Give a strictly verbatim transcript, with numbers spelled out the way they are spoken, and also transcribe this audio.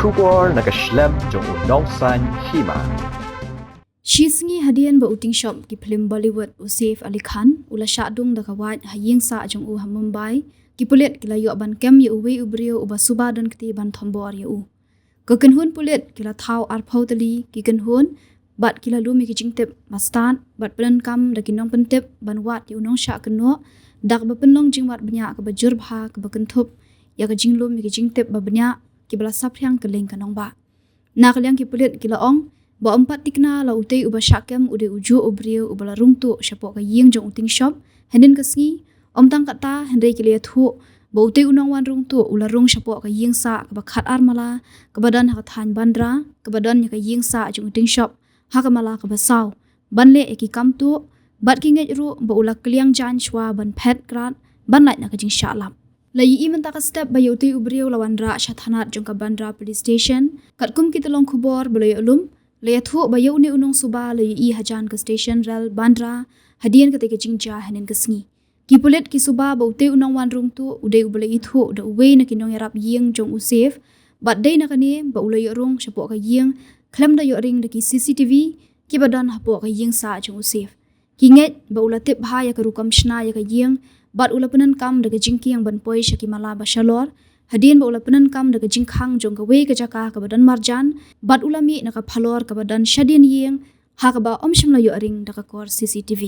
Khubor na ka shlem jong u Nongsaiñ Hima. Shi sngi hadien ba u tyngshop ki phlim Bollywood u Saif Ali Khan u la shah dung da ka wait ha ïing sah jong u ha Mumbai, ki pulit ki la ïoh ban kem ïa uwei u briew uba suba don kti ban thombor ïa u. Ka kynhun pulit ki la thaw arphew tylli ki kynhun bad ki la lum ïa ki jingtip ba stad bad pyndonkam da ki nongpyntip ban wad ïa u nongshah kynnoh da kaba pynlong jingwad bniah kaba jur bha kaba kynthup ïa ka jinglum ïa ki jingtip ba bniah kiba la saphriang kylleng ka nongbah. Na ka liang ki pulit ki la ong ba ym pat thikna la utei uba shah kem u dei ujuh u briew uba la rung tuh shapoh ka ïing jong u tyngshop hynnin ka sngi. Ym tang katta hynrei ki la ïathuh ba utei u nongwan rung tuh u la rung shapoh ka ïing sah kaba khat ar mala kaba don ha ka thaiñ Bandra kaba don ïa ka ïing sah jong u tyngshop ha ka mala kaba saw ban leh ïa ki kam tuh bad ki ngeit ruh ba u la kylliang jaiñ shuwa ban phet krad ban lait na ka jingshah lap. La ïohi mynta ka step ba ïa utei u briew la wanrah sha thanat jong ka Bandra Police Station. Katkum ki tyllong khubor ba la ïoh lum, la ïathuh ba ïa une u nongsuba la ïohi hajan ka station rel Bandra hadien katei ka jingjia hynnin ka sngi. Ki pulit ki suba ba utei u nongwan rung tuh u dei uba la ithuh da uwei na ki nongïarap ïing jong u Saif bad dei na kane ba u la ïoh rung shapoh ka ïing khlem da ïoh ring da ki C C T V kiba don hapoh ka ïing sah jong u Saif. Ki ngeit ba u la tip bha ïa ka rukom shna ïa ka ïing bad u la pyndonkam da ka jingkieng ban poi sha ki mala ba shalor hadien ba u la pyndonkam da ka jingkhang jong kawei ka jaka kaba don marjan bad u la mih na ka phalor kaba don shadien ïing ha kaba ym shym la ïoh ring da ka kor C C T V.